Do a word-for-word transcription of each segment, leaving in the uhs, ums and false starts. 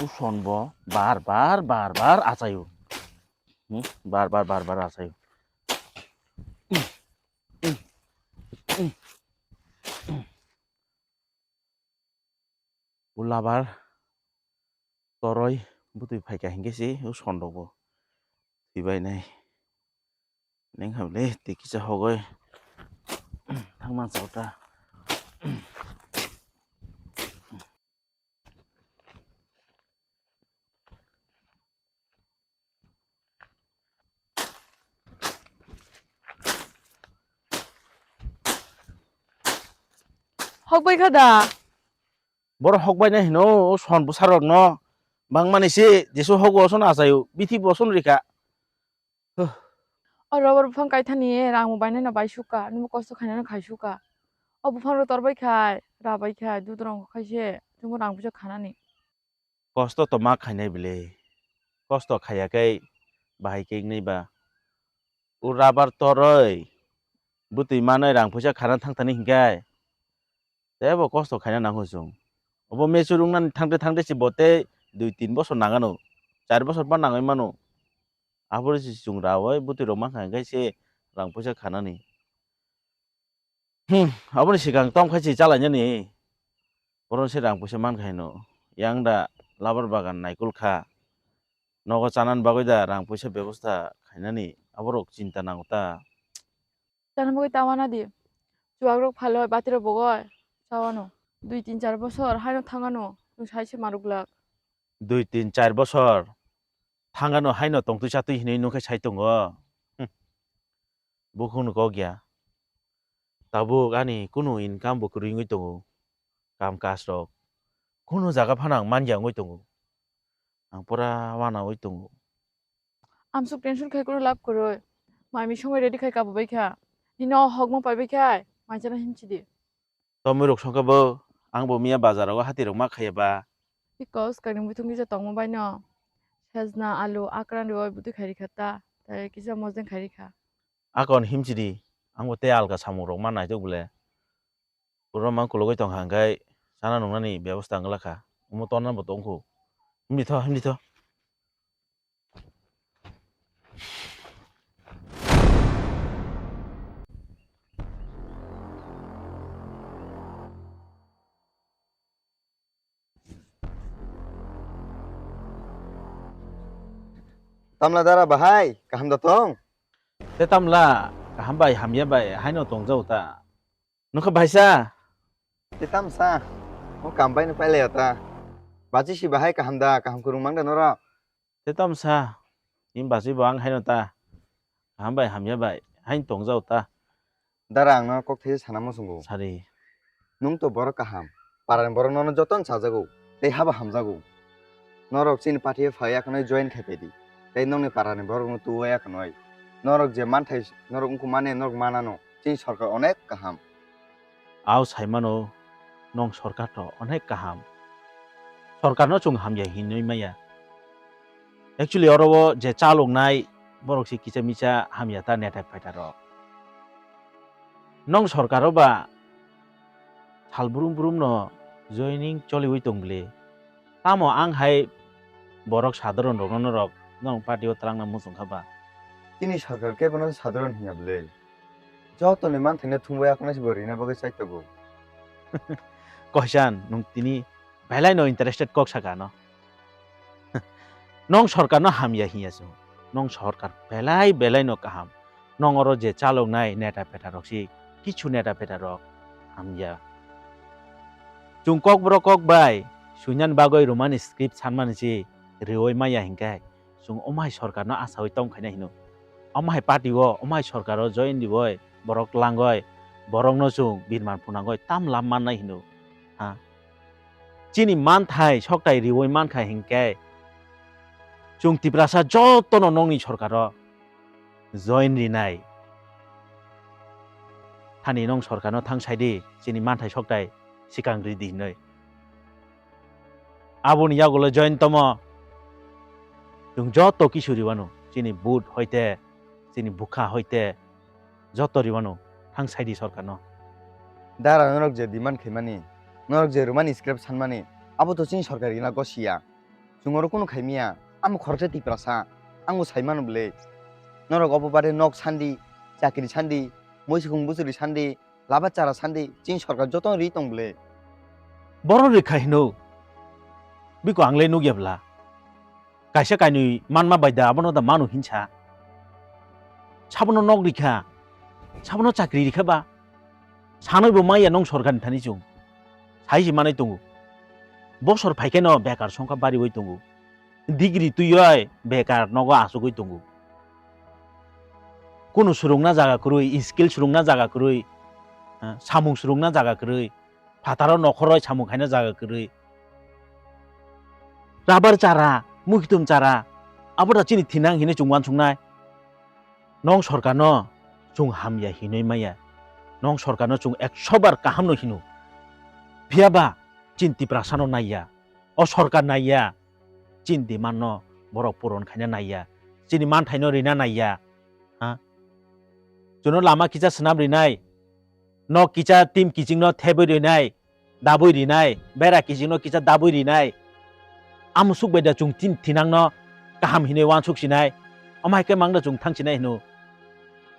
Son bo bar bar bar bar achaio. Hmm, bar bar bar bar achaio. O labar toroi bwtwi phaikha hinkhe se o son rok bo thwibainai. Neng hamle tei kisa hogoi thangman chao ta. Hokbai kha da? Borok hokbai nai hino, o son bwsarok no bangmani se jesu hogo son achaio, bithi bo son rikha. Huh. O rubber buphang kaithani rang bo bainai no bai sukha, nungbo kosto khainai no khai sukha. O buphang rok torbai khai, rabai khai, dudrong khai se, chwngbo rang puisa khanani. Kosto to ma khainai bile. Kosto khaiya khe bahai khe wngnai ba. O rubber toroi bwtwi manwi rang puisa khana thang thani hinkhe tebo kosto khaina nango chwng. Obo mechur wngnani thangte thangte se bo tei dui tin bosor nangano, char bosor pa nangwi mano. Aboni se chwng rawoi bwtwi rok mankha hinkhe se rang puisa khanani. Hmm, aboni swkang tong khai se chalainani. Boron se rang puisa mankha hino. Yang da labar bagan naikol kha. Nogo chanani bagwi da rang puisa bebosta khainani. Aborok chinta nango ta. Chana bagwi ta wana di. Chuwak rok phalo, bati rok bogoi. Chawano. Dui tin char bosor haino thangano. Nwng sai se maruk glak. Dui tin char bosor thangano haino tongtwi chatwi hinwi nungkhe sai tongo. Hmm. Bukhukno kok ya. Tabuk ani kunu income bo kwrwi wngwi tongo. Kam kaj rok. Kunu jaga phano ang manya wngwi tongo. Ang pura wana wngwi tongo. Amsuk tension khai kunu lab kwrwi. Mai misongwi ready khai kabu bai kha. Nini o hokma pai bai khai. Mai chana himchi di. Tomwi rok songkhe bo, ang bo miya bazar rogo hati rok ma khaiya ba. Because kainwi muitung kisa tongma bai no. Sejna, alu, akran rwi bwtwi khai rikha ta. Tai kisa mojeng khai rikha. Akon himchi di, ang bo tei alka samung rok ma naitok bole. Oro mang kulugwi tongkha hwnkhe chana nungnani bebosta wngla kha. Omo tonna bo tongkhu. Himdi tho, himdi tho. Tamla dara bahai, kaham da tong? Te tamla, kaham bai, hamya bai, haino tongjao ta. Nokha baisa. Te tamsa, o kam bai no pailaya ta. Bachi si bahai kaham da, kaham kwrwng mang da norok? Te tamsa, ni bachi bo ang haino ta. Kaham bai, hamya bai, haino tongjao ta. Dara ang no kok thaisa sana muchungo. Sari. Nwng to borok kaham. Parani borok nono jotono chajago. Tei habo hamjago. Norok chini party o phai akhonoi join khai phaidi. Tei nokni parani borokno tuo akhonoi. Norok je manthai norok wngkuk mani norok manano. Chini sorkar onek kaham. Ao saimano nwng sorkar to onek kaham. Sorkarno chwng hamya hinwi maya. Actually oro o je chaloknai borok se kisa misa hamya ta neta phaita rok. Nwng sorkaro ba sal brum brum no joining choliwi tong bwle. Tamo ang hai borok sadharon rokno norok nwng party o twlangna muchung kha ba? Chini sorkar kebono sadharon hinya bwle. Jotoni manthaino thumwi akhonai se bo rina bagwi chaitogo. Koisan nwng tini belai no interested kok saka no. Nwng sorkar no hamya hinya chwng. Nwng sorkar belai belai no kaham. Nwng oro je chaloknai neta peta rok si kichu neta peta rok hamya. Chwng kokborok kok bai suinani bagwi romani script sanmani si riwi maya hinkhe chwng omai sorkarno achawi tongkhaina hino. Omai party o, omai sorkaro join riwi borok langwi borokno chwng birman phunangwi tam lam mannai hino. Ha? Chini manthai soktai riwi mankha hinkhe chwng Tiprasa jotono nokni sorkaro join rinai. Thani nwng sorkarno thang saidi, chini manthai soktai swkang ridi hinwi. Aboni yagulo join tomo. Chwng joto kisu riwano, chini but hoite, chini bukha hoite, joto riwano, thang saidi sorkarno. Dara norok je demand khaimani, norok je romani script sanmani, abo to chini sorkar gina gosiya. Chwng oro kunu khaimiya, amo khoroksa Tiprasa, ang bo saimano bwle. Norok obo bade nok sandi, chakri sandi, muisukung bujuri sandi, laba chara sandi, chini sorkar jotono ri tong bwle. Borok rikha hino, biko ang le nukya bwla. Kaisa kainwi manma bai da abono da manu hinsa. Sabono nok rikha, sabono chakri rikha ba. Sanwi bo maya nong sorkarni thani chwng. Sai se manwi tongo. Bosor phaikhe no bekar songkha bariwi tongo. Degree twiwi bekar nogo achugwi tongo. Kunu swrwngna jaga kwrwi, skill swrwngna jaga kwrwi, ah, samung swrwngna jaga kwrwi, phataro nokhoroi samung khaina jaga kwrwi. Rabar chara, muikitum chara, abo da chini thinang hinwi chwng uansuknai. Nong sorkarno chwng hamya hinwi maya. Nong sorkarno chwng ekso bar kahamno hino. Phiyaba chini Tiprasano naiya. O sorkar naiya. Chini demand no borok puron khaina naiya. Chini manthaino rina naiya. Ha? Chwngno lama kisa swnam rinai. Nok kisa tim kichingno thebwi rinai. Dabwi rinai, bera kichingno kisa dabwi rinai. Amusuk bai da chwng tin thinangno kaham hinwi uansuk sinai. Omo hai khe mang da chwng thang sinai hino.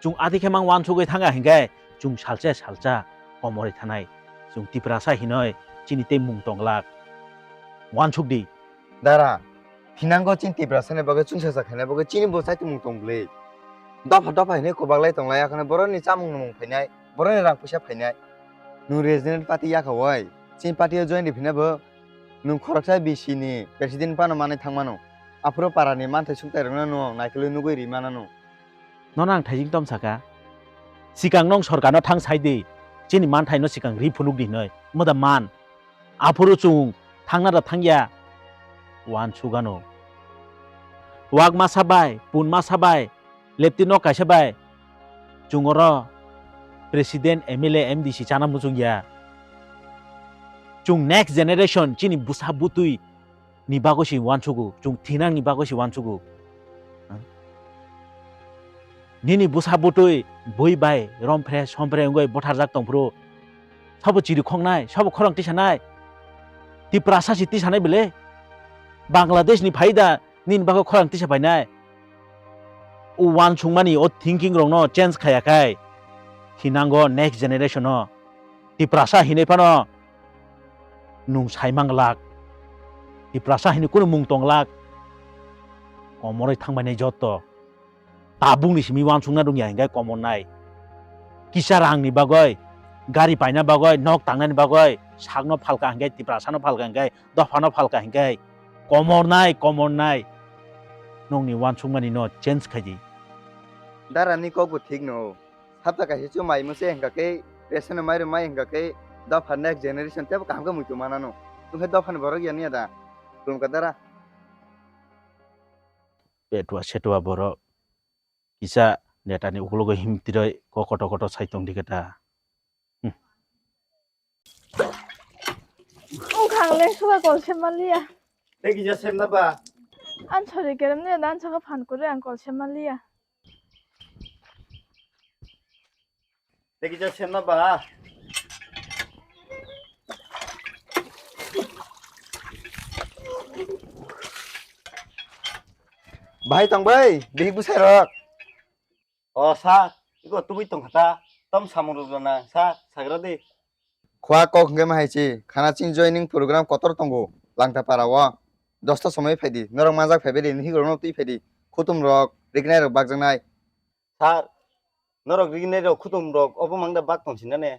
Chwng adi khe mang uansugwi thanga hinkhe chwng salsa salsa komorwi thanai. Chwng Tiprasa hinoi chini tei mung tonglak. Uansuk di. Dara, thinango chini Tiprasani bagwi chwngsacha khaina bagwi chini bo chaitimung tong bwle. Dopha dopha hinwi kwbaklai tonglai, akhano borokni chamung nwmung phainai, borokni rang puisa phainai. Nwng regional party yakha wai, chini party o join riphinai bo nwng khoroksa B C ni president phano manwi thangmano. Aphuru parani manthai suktairokno nwng naikolwi nugwi ri manano. Nono ang thaijing tom saka. Sikang nong sorkarno thang sai di. Chini manthaino sikang ri phunuk di hinoi. Moda man. Aphuru chwng thangna da thangya. Uansukano. Wak masa bai, pun masa bai, lepti nok kaisa bai. Chwng oro president, M L A, M D C chana muchung ya. Chwng next generation chini bwsa bwtwi ni bagwi se uansugo, chwng thinang ni bagwi se uansugo. Nini bwsa bwtwi bui bai romphre somphre wngwi butharjak tongphuru, sabo chiri khoknai, sabo khorang tisanai, Tiprasa se tisanai bele, Bangladesh ni phaida nini bagwi khorang tisa painai. O uansukmani o thinking rokno change khaya khai thinango next generation no. Tiprasa hinwi phano nwng sai manglak. Tiprasa hinwi kunu mung tonglak. Komorwi thangbainai joto. Tabukni simi uansukna rwngya hinkhe komornai. Kisa rangni bagwi, gari paina bagwi, nok tangnani bagwi, sakno phalka hinkhe, Tiprasano phalka hinkhe, dophano phalka hinkhe, komornai, komornai. Nokni uansukmani no change khaidi. Darani kokbo thik no. Hapta kaisa chu mai mose hingka khe, ration mai rw mai hingka khe, dopha next generation tebo kaham khe muitu manano. Tungkhe dophani borok yani ya da. Khulumkha dara. Petwa setwa borok. Kisa netani ukulogo himtiroi ko koto koto sai tong dikhe ta. Hmm. Wngkha ang le suga kol se maliya. Tei kisa semna ba? An sori kerem ne dan saka phan kore ang kol se maliya. Tei kisa semna ba? Bahai tong bai, bihik bwsai rok. O sir, iko tubui tongkha ta, tom samung rwgwlana sir, sagra di. Khua kok hwnkhe ma hai chi, khana chini joining program kotor tongo, Langtapara o. Dosta somoi phaidi, norok manjak phaibai di, nihik rokno twi phaidi, khutum rok, rignai rok bakjaknai. Sir, norok rignai rok, khutum rok, obo mangda bak tongsinane.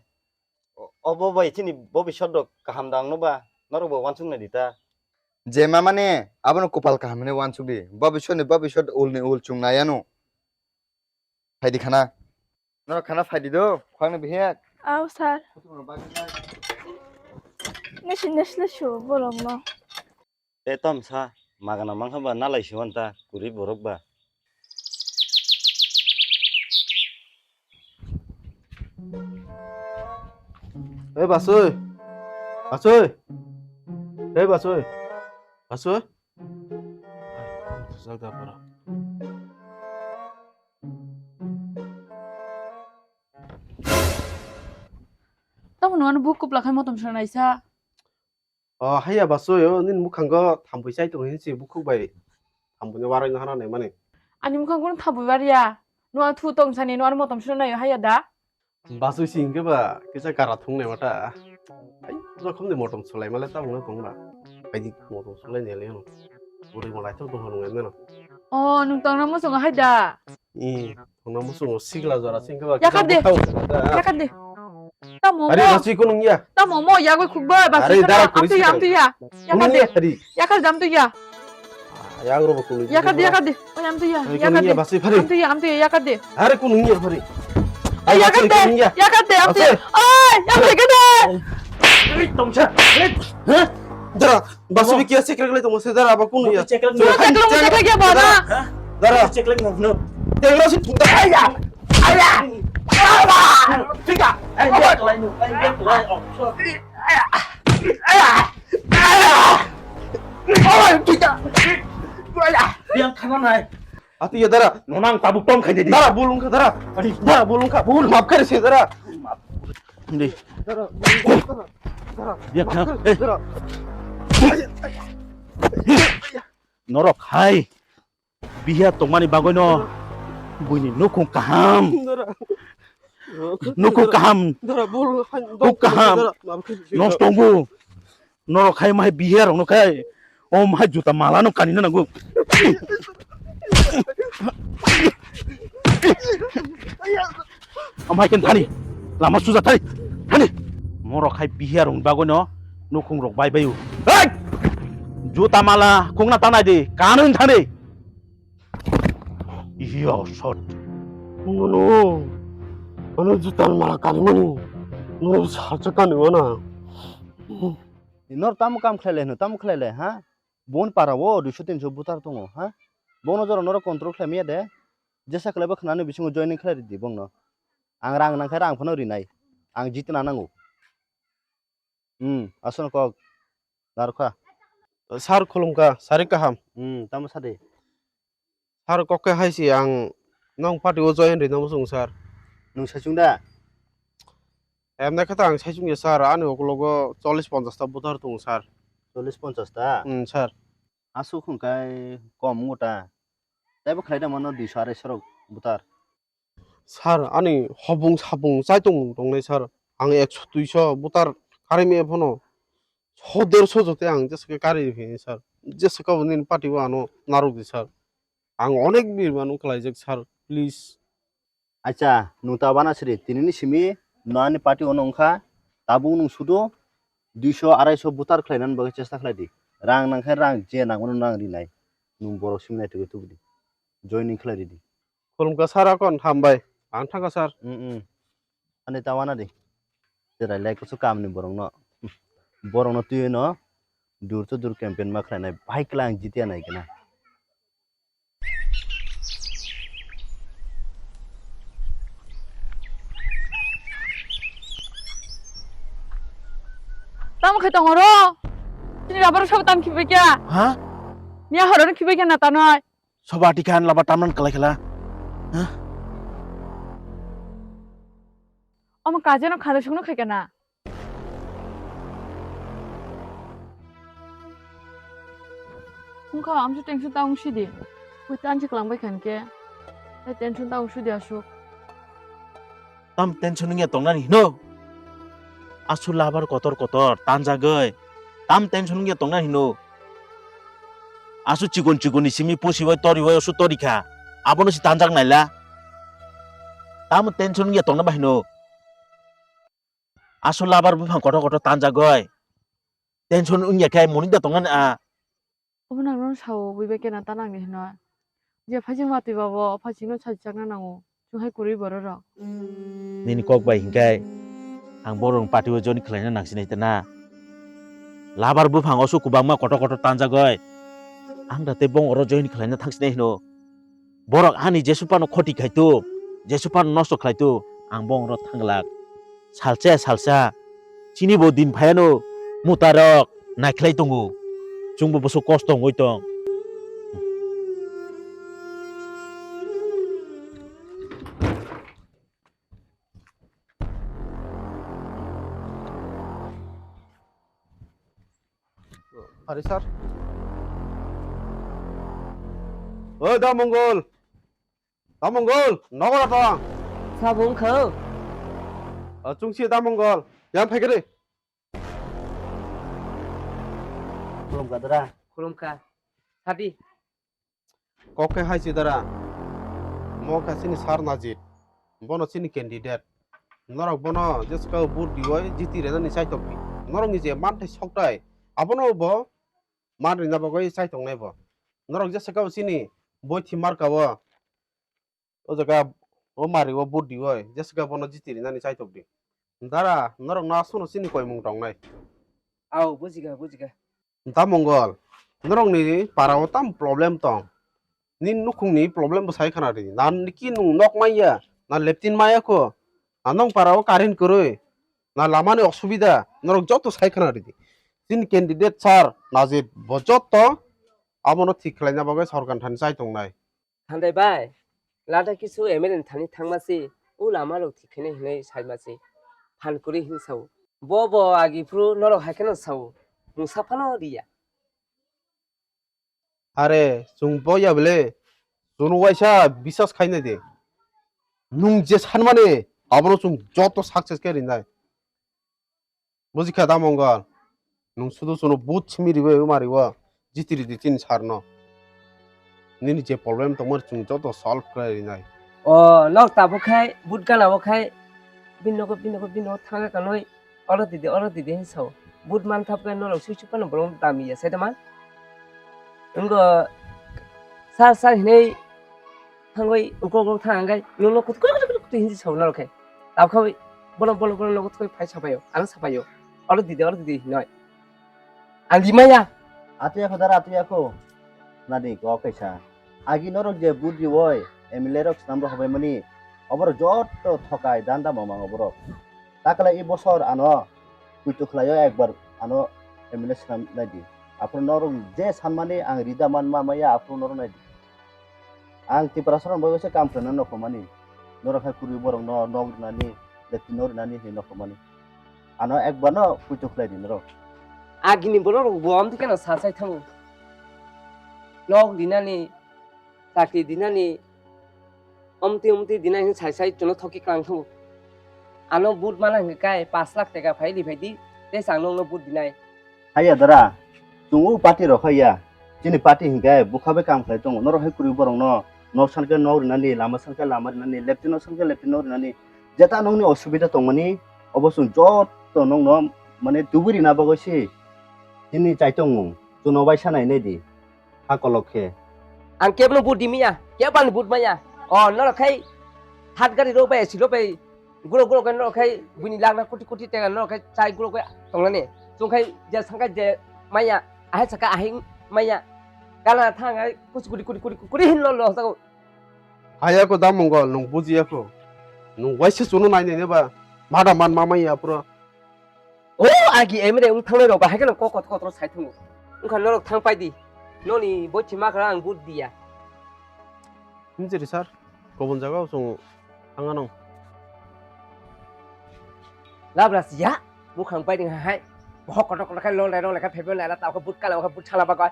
O-, obo bai chini bobisot rok kaham da wngno ba, norok bo uansuk nai di ta. Je ma mane, abono kupal kaham hinwi uansuk di, bobisot ni bobisot ul ni ul chwng nai ano. Phaidi khana. Norok khana phaidi do, khwlangni bihik. Aw, sir. Nisi, nisi le su borokno. Tei tom sa, magana mangkha ba nalai si wanta, kwrwi borok ba. Ei Basui! Basui! Ei Basui! Basui! Ai, thajak da borok. Tamo nwng ano buk kupla khai motom swnam naisa. O haya baso yo, nini mukhango thambwi chai tongo hinsi bukhuk bai thambwino warwi no hana naimani. Ani mukhango no thambwi wariya. No ang thu tong sani no ani motom sino nayo haya da. Basui si hingke ba kisa kara thung nai mata. Ai, jokhom ni motom sulai male ta mungna tong ba. Ai di motom sulai ni le no. Buri mo lai thok tong hanu ngai no. O, nung tong na musung hai da. I, tong na musung sigla jora sing ke ba. Yakar de. Yakar de. Tamo mo. Ari basui kunung ya. Tamo mo ya goi khuk ba basui. Ari dara kuri. Amtu ya, amtu ya. Yakar de. Ari. Yakar jam tu ya. Yagro ba kunu. Yakar de, yakar de. Oi, amtu ya. Yakar de. Basi phari. Amtu ya, amtu ya, yakar de. Are kunu ya phari. Oi, yakar de. Yakar de, amtu ya. Oi, yakar de. Ei tongsa. Hah? Dara, basu bi kiya sekre le tongse dara ba kunu ya. Sekre le. Sekre le ba na. Dara. Sekre le no. Tengo si puta. Aya. Aya. Aya. Fika. Aya, kelai no. Aya, kelai. Oh, sorry. Yang khana nai. Ati ya dara. Nonang tabuk tom khai di. Dara bulung kha dara. Ari. Dara bulung kha bul map kare se dara. Di. Dara bulung kha dara. Dara. Dia khana. Eh. Dara. Norok hai. Bihiya tongmani bagwino buini nukhung kaham. Nukhung kaham. Kuk kaham. Nosto tongo. Norok khai mahai bihiya rokno khai. O mahai juta mala no kanina nango. Amai ken thani. Lama suja thani. Thani. Morok khai bihiya rong bagwino nukhung rok bai bayu. Hey! Juta mala khungna tanai di. Kanun thani. Iyo shot. Mono. Ano juta mala kanimani. Mono sacha kaniwana. Nor tamo kam khlai le hino, tamo khlai le, ha? Bon para o duiso tinso butar tongo, ha? Bono jora noro control khlai maya de. Jesa khlai bo khnani bisingo joining khlai ridi bongno. Ang rang nangkhe rang phano rinai. Ang jitna nango. Hmm, aswk kok. Narwkha. Sir khulumkha, sari kaham. Hmm, tamo sadi. Sir kok khe hai si ang nong party o join rinai muchung sir. Nwng saichung da? Emne khe ta ang saichung ya sir, ani ukologo chollish ponchash ta butar tongo sir. Chollish ponchash ta? Hmm, sir. Aswk hwn kai kom wngo ta. Taibo khlai da mano duiso arai sorok butar. Sir, ani hobung sabung chaitung tongnai sir. Ang ekso duiso butar kari me phano so derso jote ang jesa khe kari phi sir. Jesa khe nini party o ano narwk di sir. Ang onek birmano khlaijak sir, please. Acha, nwng ta bana siri, tinini simi no ani party ono wngkha, tabuk nwng sudu duiso arai so butar khlainani bagwi chesta khlai di. Rang nangkhe rang, je nangmano nang rinai. Nwng borok simi naitugwi tubudi. Joining khlai ridi. Khulumkha sir, akon hambai. Ang thangkha sir. Mm, mm. Ani ta wana di. Cherai lai kusu kamni borokno. Borokno twiwi no door to door campaign ma khlainai. Bahai kla ang jitiya nai kena. Tamo khe tongo ro? Chini rabar sabo tam khibai kya? Ha? Miya horo khibai kya na tanoi? Soba ati khan laba tamnan kalai khala. Ha? Omo kaje no khada sukno khai kana? Wngkha amsu tension ta wngsi di. Pui tansi kwlangbai khan khe. Tai tension ta wngsi di asuk. Tam tension wngya tongnani hino? Asuk labar kotor kotor tanjagwi. Tam tension wngya tongnani hino? Asuk chikon chikon ni simi pusi bai tori bai asuk tori kha. Abono si tanjak naila. Tamo tension wngya tongna bahino? Asuk labar buphang kotor kotor tanjagwi. Tension wngya khe moni da tongnani a. Obo nang no sao bui bai kena ta nang ni hino. Je phasing watwi babo phasing no sajak na nango. Chunghai kwrwi bororok. Nini kok bai hinkhe ang borok party o join khlaina nangsinai ta na. Labar buphang o su kwbangma kotor kotor tanjagwi. Ang da tei bong oro join khlaina thangsinai hino. Borok ani jesu phano khoti khai tu, jesu phano nosto khlai tu, ang bong oro thanglak. Salsa salsa, chini bo din phaiano mutarok naikhlai tongo. Chwngbo bwswk kosto wngwi tong. Hari sir. Oi da Mongol. Da Mongol, nogo da tong. Sabo wngkha o? Ah, chungsi da Mongol. Yang phai kiri. Khulumkha dara. Khulumkha. Sadi. Kok khe hai si dara. Mo kha chini sir Najib. Bono chini candidate. Norok bono jeska vote diwi jiti rwnani chaitok di. Norokni je manthai soktai, abono bo man rina bagwi chaitok nai bo. Norok jeska chini boithi marka o. O jaga o mari o vote diwi jeska bono jiti rinani chaitok di. Dara, norok no aswkno chini koimung tongnai. Au, bujikha, bujikha. Da Mongol, norokni para o tam problem tong. Nini nukhungni problem bo sai khana di. Na niki nung nok maya, na leptin maya ko, na nong para o current kwrwi, na lamani osubida, norok joto sai khana di. Chini candidate sir Najib bo joto abono thik khlaina bagwi sorkar thani chai tongnai. Thandai bai, lada kisu M L A ni thani thangma si, o lama rok thik khe hinwi saima si. Phan kwrwi hin sao. Bo bo agi phuru norok hai kheno sao. Mungsa phano riya. Are, chwng bo ya bele, chwngno waisa bisas khainai de. Nung je sanmani, abono chwng joto success khe rinai. Bujikha da Mongol, nung sudu suno but simi riwi mari o jiti ridi chini sir no. Nini je problem tongmani chwng joto solve khlai rinai. O, nok tabuk khai, but gana o khai, bini nogo, bini nogo, bini nogo thangwi kanwi, oro didi, oro didi hin sao. But man thap khai norok sui sui phano bolong dam ya, sai da man. Wngkha sir, sir hinwi thangwi uklok uklok thang hwnkhe nwng no kutu kutu kutu kutu hinwi sao norok khe. Tabuk khai bono, bono, bono nogo thangwi phai sapaio, ano sapaio. Oro didi, oro didi hinwi. Ang di maya. Atuya kho dara, atuya kho. Nadi kok kaisa. Agi norok je but riwi M L A rok swnam rok hobai mani. Oborok joto thokai danda mamang oborok. Takla i bosor ano kuitu khlaio ekbar ano M L A swnam naidi. Aphuru norok je sanmani ang rida man ma maya aphuru norok naidi. Ang Tiprasa rok bagwi se kam khlaina nokho mani. Norok hai kwrwi borok no nok rinani, lepti nok rinani hinwi nokho mani. Ano ekbar no kuitu khlai di norok. Agini borok rok bo amtwi kheno sa sai thango. Nok rinani, chakri dinani, omtwi omtwi dinani sai sai chwngno thoki klang thango. Ano but mana hwnkhe kai pash lakh taka phai li phai di, tei chwng nokno but dinai. Haiya dara, chwng o party rok haiya. Chini party hwnkhe bwkha bai kam khlai tongo. Norok hai kwrwi borok no nok sankhe nok rinani, lama sankhe lama rinani, lepti nok sankhe lepti nok rinani. Jeta nokni osubida tongmani, obo chwng joto nokno mane tubui rina bagwi se chini chaitongmung chwngno bai sanai nai di. Ha kolok khe. Ang kebno but di miya, kebani but maya. O norok khai hat gari rok bai, esi rok bai, guro guro khe norok khai buini lakna koti koti tenga norok khai chai guro khe tongnani. Chwng khai je sangkha je maya, ahai saka ahai maya. Gana thang hai kuchi kuri kuri kuri kuri hin lo lo sako. Haiya ko da Mongol, nwng bujiya ko. Nwng waisa chwngno nai nai ba. Mada man ma maya pura. O agi M L A wng thangnai rok bahai kheno kok kotor kotor sai thango. Wngkha norok thang pai di. Noni boithi makhra ang but diya. Hinjiri sir, kobon jagao chwng thang anw. Labra siya, bukhang pai ding hai. Bohok kotor kotor khai lolai lolai khai phaibai nai la ta khe but kala khe but sala bagoi.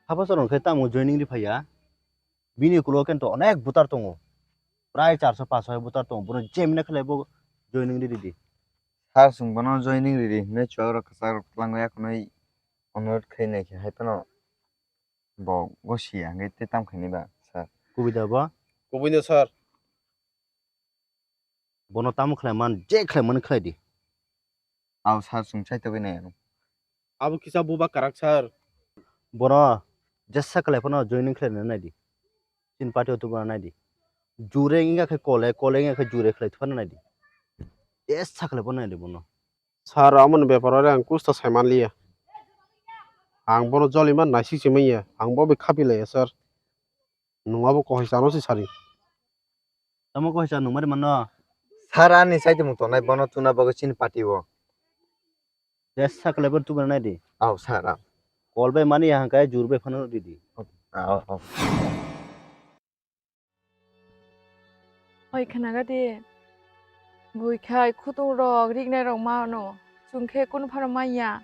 Habo chwrwng khe tamo joining ri phaiya. Bini ulo khe to onek butar tongo. Prai charso paso hai butar tongo. Bono jemina khlai bo joining ri di. Sir, chwng bono joining ridi hinwi chuak rok kwchak rok twlangwi akhunwi onurodh khai nai khe hai phano bo gosiya hwnkhe tei tam khainai ba, sir? Kubui da bo? Kubui no, sir. Bono tamo khlai man, je khlai mani khlai di. Aw, sir, chwng chaitogwi nai ano. Abo kisa buba kwrak, sir. Bono jesa khlai phano joining khlai nai di. Chini party o tubuna nai di. Jure wngya khe kole, kole wngya khe jure khlai thupha nai di. Tei sakle bo nai di bono. Sir, amoni bepar ore ang kusta sai manliya. Ang bono joli man naisik se manya. Ang bo bai khapi laya, sir. Nung abo kohai chano se sari. Tamo kohai cha nung mari manno? Sir, ani saitimung tongnai bono tuna bagwi chini party o. Tei sakle bo tubuna nai di. Aw, sir, aw. Kol bai mani ya hangkai jur bai phano di di. Aw, aw. Oi khnaga de, bui khai khutung rok riknai rok ma no, chwng khe kunu phano manya.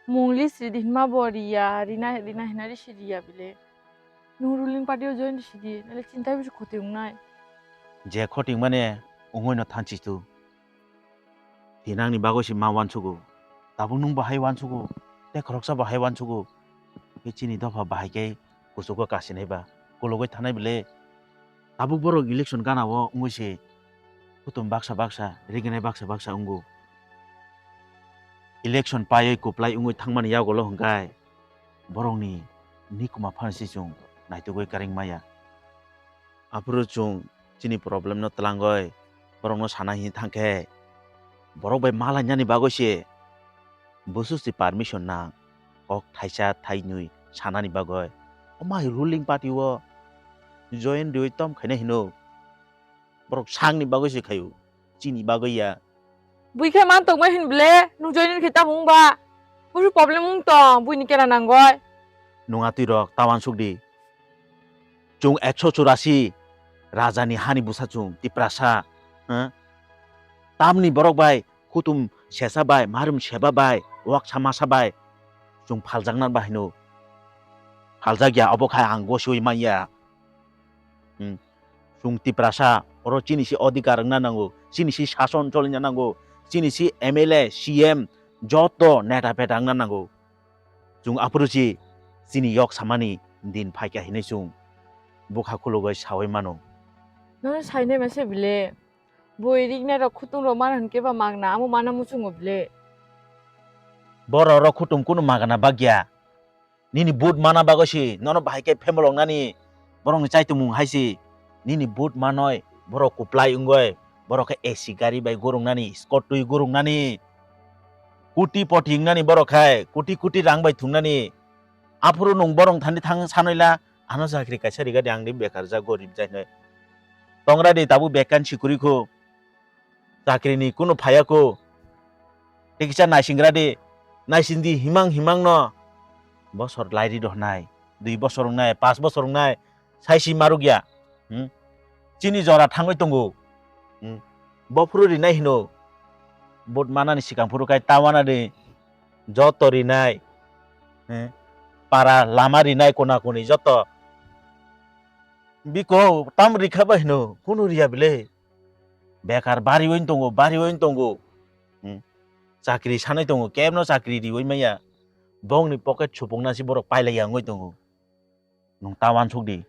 Mungli sidi hinma bo riya, rina, rina hina ri sidi ya bile. Nung ruling party o join sidi, nale chinta bisi khoti wngnai. Je khoti mane ungoi no thanchi tu. Thinangni bagwi se ma uansugo. Tabuk nung bo hai uansugo, tei khoroksa bo hai uansugo. Khe chini dopha bahai khe kuchugo kasinai ba, kologoi thanai bile. Tabuk borok election gana o wngwi se kutum baksa baksa, riginai baksa baksa wngo. Election paiwi kuplai wngwi thangmani yagulo hwnkhe borokni nikuma phano se chwng naitugwi kwrwng maya. Aphuru chwng chini problem no twlangwi borokno sana hini thangkhe, borok bai malainani bagwi se busu se permission nang, kok thaisa thainwi sanani bagwi. Omo hai ruling party o join riwi tom khaina hino. Borok sakni bagwi se khaio, chini bagwi ya. Bui khe man tongma hin ble, nung join khe tamo wng ba? Busu problem wng tong, buini kena nangoi. Nung atwi rok ta uansuk di. Chwng ekso churasi raja ni hani bwsa chwng Tiprasa, ha? Tamni borok bai, kutum sesa bai, marum seba bai, waksa masa bai chwng phaljakna bai hino. Phaljak ya, obo khai ang gosiwi man ya. Hmm. Chwng Tiprasa, oro chini si odhikar wngna nango, chini si sason cholina nango, chini si M L A, C M, joto neta peta wngna nango. Chwng aphuru si chini yok samani din phaikha hinwi chwng bwkha khulugwi sawi mano. Nono sainai masa bile, bui riknai rok khutung rok mana hwnkhe ba magna, amo mana muchungo bile. Borok rok khutung kunu magna bagya. Nini vote mana bagwi si nono bahai khe phemoloknani, borokni chaitumung hai si. Nini vote manoi borok kuplai wngoi, borok khe A C gari bai gurungnani, scooty gurungnani, kuti poti wngnani borok khai, kuti kuti rang bai thungnani. Aphuru nung borok thani thang sanoila, ano chakri kaisa rigadi, ang di bekar jak, gorib jak hinwi. Tongra di tabuk vacancy kwrwi khu. Chakri ni kunu phaya khu. Tei kisa naising gra di, naising di himang himang no. Bosor lai ri dohnai, dui bosor wngnai, pas bosor wngnai, saisi maruk ya. Hmm? Chini jora thangwi tongo. Hmm? Bophuru rinai hino. Vote manani sikang phuru kai ta wana di. Joto rinai. Hmm? Para lama rinai kona koni joto. Biko tam rikha ba hino, kunu riya bile. Bekar bariwi tongo, bariwi tongo. Hmm? Chakri sanai tongo, kebno chakri riwi maya. Bongni pocket supukna si borok pailaiya wngwi tongo. Nung ta uansuk di.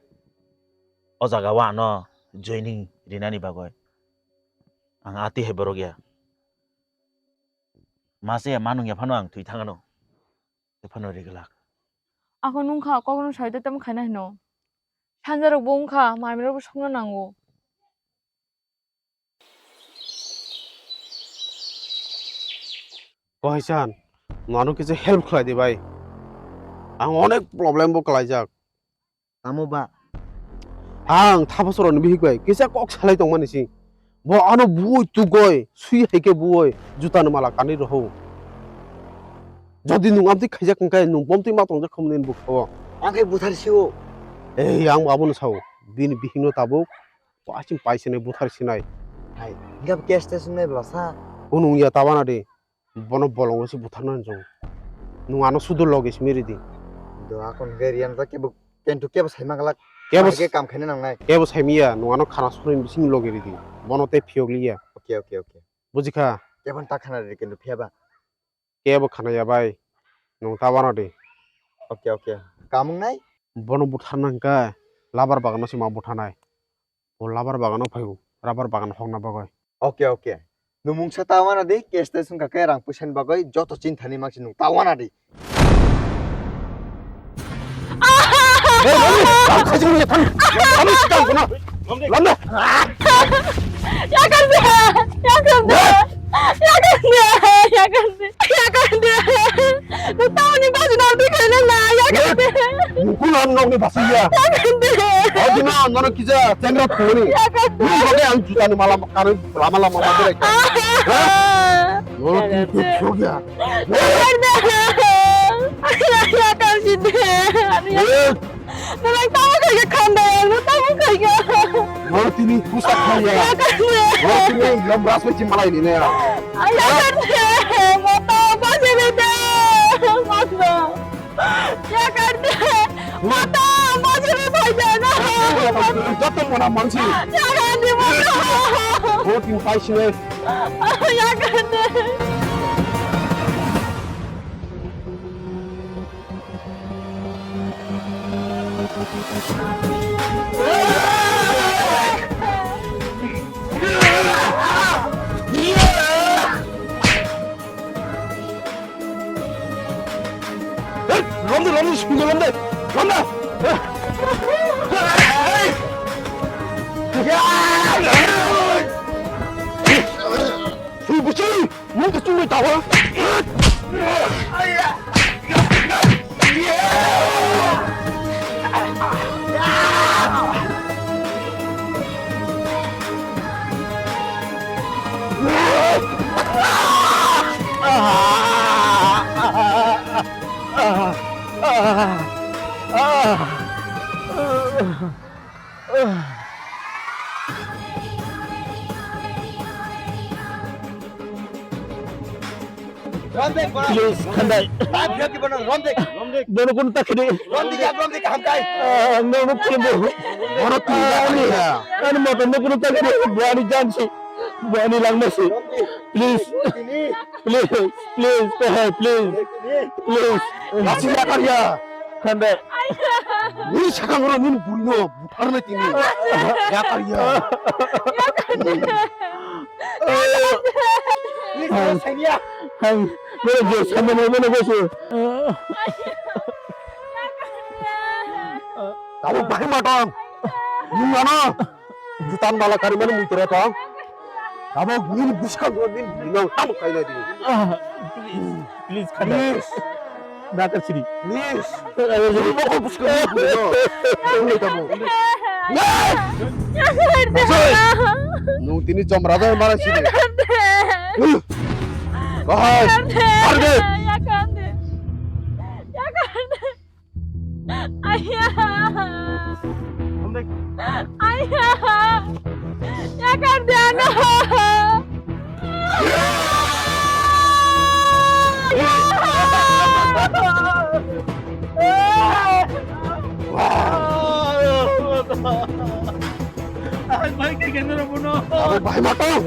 O jaga o ano joining rinani bagwi. Ang ati hai borok ya. Mase ya manung ya phano ang thwi thangano. Tei phano riglak. Ako nung kha, kokno sai tei tamo khaina hino. Sanjarok bo wng kha, mamirok bo songna nango. Kohaisan, nwng ano kisa help khlai di bai. Ang onek problem bo kwlaijak. Tamo ba? Ang thapasoroni bihik bai kisa kok salai tongmani si. Bo ano buoi tugoi, sui hai khe buoi, juta ni mala kanwi rohou. Jodi nwng amtwi khaijak hwnkhe nwng bomtwi ma tongjak khomoni bwkhao. Ang khe buthar sio. Ei, ang bo abono sao. Bini bihikno tabuk Paising paisinai buthar sinai. Hai, hingkha bo case test wngnai bwlasa. Kunung ya tabana di. Bono bolongo se butharna hinjong. Nwng ano sudu loge simi ridi. Do akon gari ano kebo kentu kebo saima glak. Kebo Hai ke kam khaina nangnai. Kebo saimiya, nwng ano khana suri bising loge ridi. Bono tei phiyok liya. Okay, okay, okay. Bujikha? Kebo ta khana ridi kentu phiyaba. Kebo khanaya bai, nwng ta wana di. Okay, okay. Kamung nai? Bono butharna hwnkhe labar bagano se ma butharnai. Bo labar bagano phaibo, rabar bagan hokna bagwi. Okay, okay. Nwng mungsa ta wana di, case test wngkha khe rang puisa ni bagwi joto chinthani mangsi nwng ta wana di. Hey, Rani, ang khaijak nung ya, thang. Thang, sikang, bono. Lamda. Yakarde, yakarde, yakarde, yakarde, yakarde. Nung tamoni basi nang bikhaina na, yakarde. Mukul ang nokni basi ya. Yakarde. Odi na, nono kisa chengra thoni. Yakarde. Nung bagi ang juta ni malam, kanu lama lama maberai. Hah? Nono tini kuk ya. Yakarde. Yakarde. Eh. Nwng tamo khaikhe khandai, nwng tamo khaikhe. Nwng tini pusa khaya. Nwng tini lom ras bai chim malai ni ne. Ai, yakarde, moto bajini de. Yakarde, mata, majuri bhai jana. Joto mona mansi. Yakarde, mata. Voting paisine. Yakarde. Lomde, lomde, lomde, lomde. Sui bucui, mung kecui tawa. Please, khandai. Bono kun takhini. Ah, no, no, bono kun takhini. Ani moto no kun takhini. Buani jansi. Buani langmasi. Please. Please, please, eh, please, please. Lasi yakar ya. Khandai. Ni sakang ro nin burino buthar na tini. Yakar ya. Please, no, sanya. Hang, no, no, sama na mana gosu. Kamu bahai matang. Ni mana? Jutan mala karimani muitore tong. Abo nini bwskango nini bwrwino tamo kainai di. Ah, please, please, khandai. Please. Doctor Sri. Please. Nini bokol bwskango nini bwrwino. Nini tamo. Nung tini chom raja mara sini. Bahai. Arde. Ayah. Ayah. Yakarde ano. Ang bai kay ganda na puno. Ang bai matang.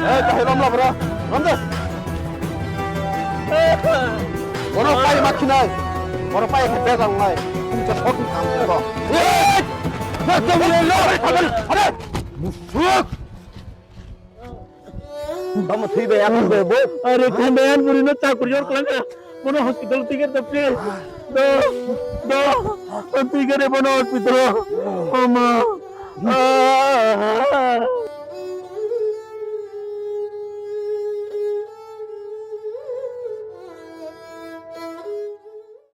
Eh, kahai romla bro. Romde. Boro pai makhinai. Boro pai khe bejang nai. Kungcha shot ni kam ko. Eh! Bajang le lo. Are. Musuk. Tamo thwi bai, akhun bai, bo. Are, khandai, an buri no chakri jor kwlangkha. Bono hospital ticket da, please. Do, do. Ticket e bono hospital. Mama. Ah.